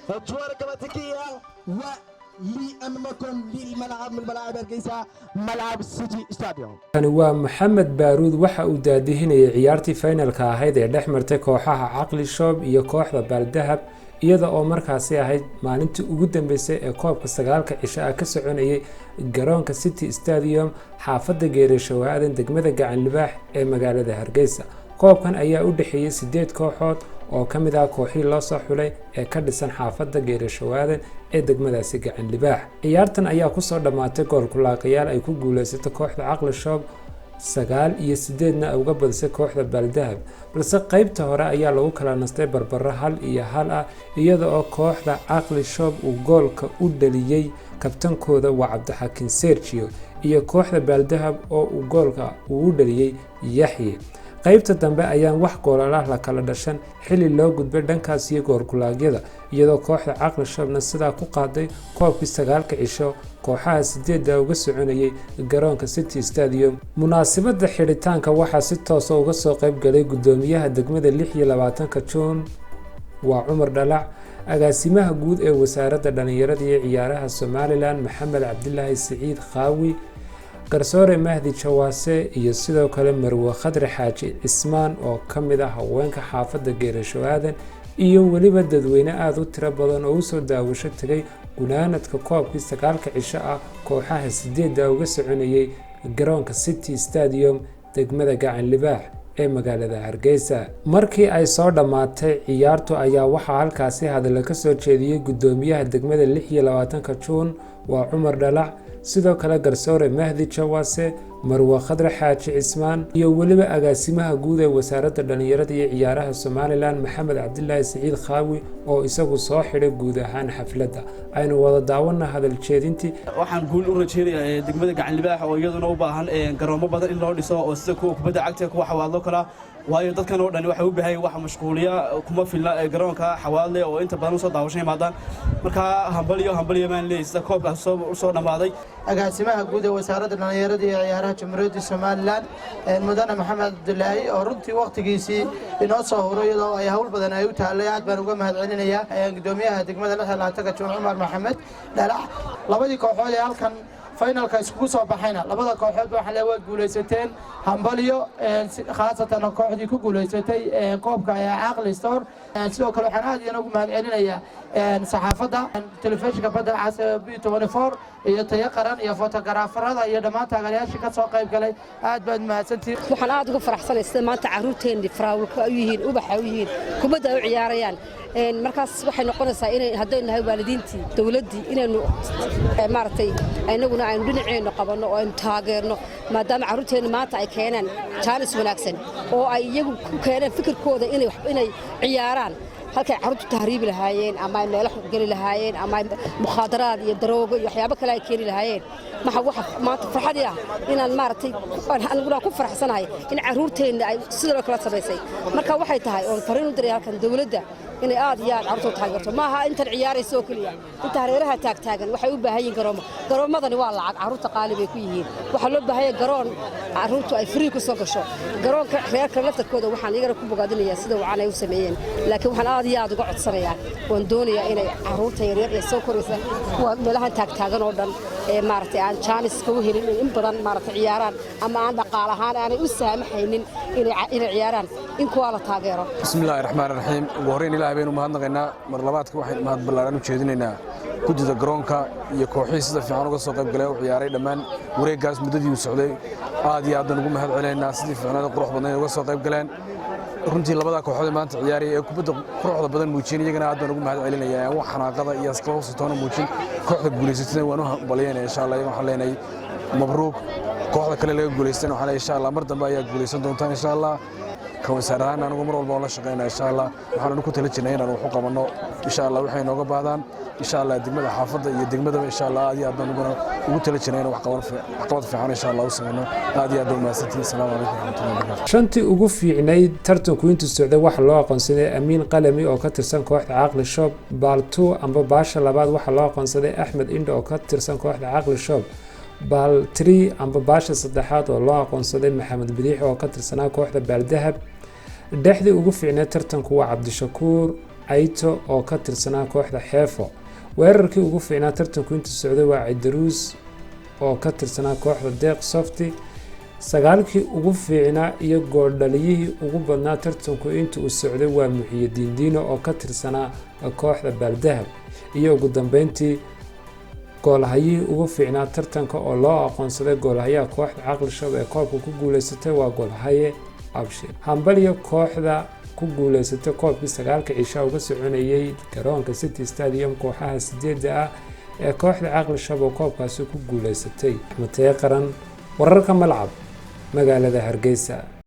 الجوار الكلاسيكية ولأمامكم للملعب من ملاعب هرقيسة، ملعب سيتي ستاديوم. Kani waa Maxamed Baaruud. Waxa uu daadihinayay ciyaartii finalka ahayd ee dhex martay kooxaha Caqli Shop iyo kooxda Baaldahab, iyada oo markaasi ahayd maalintii ugu dambeysay ee koobka 9-ka cisho ah ka soconayay garoonka City Stadium, xaafadda Geerashawaadan, degmada Gacan Libaax ee magaalada Hargeysa. Koobkan ayaa u dhexeeyey sideed kooxood oo ka mid ah kooxihii loo soo xulay ee ka dhisan xaafadda Geerashawaadan ee degmadaasi Gacan Libaax. Ciyaartan ayaa kusoo dhammaatay gool kulaaqayaal ay ku guuleysatay kooxda Caqli Shop, 9 iyo 8-na ay uga badisay kooxda Baaldahab, balse qeybta hore ayaa lagu kala nastay barbaro 1 iyo 1 ah, iyada oo kooxda Caqli Shop uu goolka u dhaliyey kabtankooda, waa Cabdixakiin Sergio, iyo kooxda Baaldahab oo uu goolka uu u dhaliyey Yaxye. Qaybta dambe ayaan wax goolalah la kala dhashan xilli loo gudbay dhankaas iyo goolkulaagyada, iyadoo kooxda Caqli Shopna sidaa ku qaaday koobkii 9-ka cisho kooxaha sideedda uga soconayay garoonka City Stadium. Munaasabadda xidhitaanka waxaa si toosa uga soo qayb galay guddoomiyaha degmada 26-ka Juun, waa Cumar Dhalac, agaasimaha guud ee Wasaaradda Dhallinyarada iyo Ciyaaraha Somaliland, Maxamed Cabdilaahi Siciid Khaawi, garsoore Mahdi Jawaase iyo sidoo kale Marwe Khadre Xaaji Cismaan oo ka mid ah haweenka xaafadda Geerasho Aadan, iyo weliba dadweyne aada u tiro badan oo usoo daawasho tegay gunaanadka koobkii 9-ka cisho ah kooxaha sideedda uga soconayay garoonka City Stadium, degmada Gacan Libaax ee magaalada Hargeysa. Markii ay soo dhammaatay ciyaartu ayaa waxaa halkaasi hadalla ka soo jeediyey guddoomiyaha degmada 26-ka Juun, waa Cumar Dhalac, sidoo kale garsoore Mahdi Jawaase, Marwe Khadre Xaaji Cismaan iyo weliba agaasimaha guud ee Wasaaradda Dhallinyarada iyo Ciyaaraha Somaliland, Maxamed Cabdilaahi Siciid Khaawi, oo isagu soo xidhay guud ahaan xafladda. Aynu wada daawana hadal jeedintii. Waxaan guul u rajeynayaa degmada Gacan Libaax oo iyaduna u baahan garoomo badan in loo dhiso, oo sida kuwa kubadda cagta, kuwa Xawaadlo kala, waayo dadkan oo dhan waxay u baahan wax mashquuliya. Kuma filna garoonka Xawaadle oo inta badan usoo daawasho yimaadaan. Marka hambaliyo, hambaliyo baan leeyahay sida koobkaas usoo dhammaaday. Agaasimaha guud ee Wasaaradda Dhallinyarada iyo Ciyaaraha Jamhuuriyadda Somaliland, mudane Maxamed Cabdulaahi, oo runtii wakhtigiisii inoo soo huray iyadoo ay hawl badan ay u taallay, aad baan uga mahad celinayaa. Gudoomiyaha degmada 26-ka Juun, Cumar Maxamed Dhalax, labadii kooxood ee halkan finalka iskugu soo baxayna, labada kooxood waxaa le waa guulaysateen, hambalyo, khaasatan kooxdii ku guulaysatay koobka ee Caqli Store. Sidoo kale waxaan aad iyana ugu mahad celinayaa saxaafadda telefishinka Badda Cas B 24 iyo Tayo Qaran iyo fotogaraafarada iyo dhammaan taageerayaashii ka soo qayb galay. Aad baad mahadsantihiin. Waxaan aad uga faraxsanay sida maanta carruurteennii faraawulka u yihiin, ubaxa u yihiin, kubadda ay u ciyaarayaan. Markaas waxay noqonaysaa inay haddaynu nahay waalidiintii, dowladdii, inaynu maaragtay inaguna aynu dhinaceennu qabanno oo aynu taageerno, maadaama carruurteennu maanta ay keeneen jaanis wanaagsan oo ay iyagu ku keeneen fikirkooda inay ciyaaraan halkay carruurtu tahriibi lahaayeen ama ay meelo xun geli lahaayeen ama ay mukhaadaraad iyo daroogo iyo waxyaabo kale ay keeni lahaayeen. Maxa waxa maanta farxadii ah inaan maaragtay aniguna ku faraxsanahay in carruurteenna ay sidoo kale samaysay. Marka waxay tahay oon fariin u diray halkan dowladda inay aad iyo aad carruurta u taageerto. Maaha intan ciyaaraysa oo keliya, inta hareeraha taagtaagan waxay u baahan yihiin garoomo. Garoommadani waa lacag, carruurta qaali bay ku yihiin. Waxaa loo baahan yahay garoon carruurtu ay free ku soo gasho. Garoonka reerka laftarkooda waxaan iyagana ku bogaadinayaa sida wacan ay u sameeyeen, laakiin waxaan aad iyo aad uga codsanayaa, waan doonayaa inay carruurta yaryar ee soo koraysa, kuwa meelahan taagtaagan oo dhan ee maaragtay aan jaaniska u helin in badan maaragtay ciyaaraan ama aan dhaqaal ahaan aanay u saamaxaynin inay ciyaaraan, in kuwaa la taageero. Bismi illaahi raxmaan raxiim. Ugu horreyn Ilaahay baynu mahadnaqaynaa. Mar labaadka waxaynu mahad ballaaran u jeedinaynaa guddida garoonka iyo kooxihii sida fiican uga soo qayb galay u ciyaaray dhammaan wareeggaas muddadii uu socday. Aad iyo aad baan ugu mahad celinaynaa sidii fiicnaada qurux badnayd uga soo qayb galeen. Runtii labada kooxood ee maanta ciyaaraya ee kubadda quruxda badan muujiyeen, iyagana aad baan ugu mahad celinayaa. Aan wax xanaaqada iyo asqabsatoona muujin. Kooxda guulaysatana waan u hambalyaynaya insha Allah, iyaga waxaan leenahay mabruuk. Kooxda kale laga guulaystana waxaan leeyahay insha Allah mar dambe ayaa guulaysan doontaan insha Allah. Ka wasaar ahaan anigu mar walba waan la shaqeynaa insha Allah. Waxaan ku tala jirnay inaan wax u qabanno insha Allah waxay nooga baahdaan insha Allah degmada, xaafadda iyo degmadaba insha Allah. Aad iyo aad baan ugu tala jirnay inaan waxqabad fiican insha Allah u sameyno. Aad iyo aad baan mahadsantihiin. Asalaamu calaykum waraxmatullahi wabarakatu. Shantii ugu fiicnayd tartanku intuu socday waxaa loo aqoonsaday Amiin Qalami oo ka tirsan kooxda Caqli Shop. Baaltu amba baasha labaad waxaa loo aqoonsaday Axmed Indho oo ka tirsan kooxda Caqli Shop. Baal three amba baasha saddexaad oo loo aqoonsaday Maxamed Bidiix oo ka tirsanaa kooxda Baaldahab. Dhexdii ugu fiicnayd tartanku waa Cabdishakuur. Cayto oo ka tirsanaa kooxda Xeefo. Weerarkii ugu fiicnaa tartanku inta socday waa Cidaruus oo ka tirsanaa kooxda Deeq Softi. Sagaalkii ugu fiicnaa iyo gooldhaliyihii ugu badnaa tartanku inta uu socday waa Muxiyidiin Diino oo ka tirsanaa kooxda Baaldahab. Iyo ugu dambeyntii goolhayihii ugu fiicnaa tartanka oo loo aqoonsaday goolhayaha kooxda Caqli Shop ee koobka ku guuleysatay waa goolhaye Abshir. Hambalyo kooxda ku guuleysatay koobkii 9-ka cishaa uga soconayay garoonka City Stadium, kooxaha 8-da ah ee kooxda Caqli Shop oo koobkaasi ku guuleysatay. Matee Qaran, wararka Malcab, magaalada Hargeysa.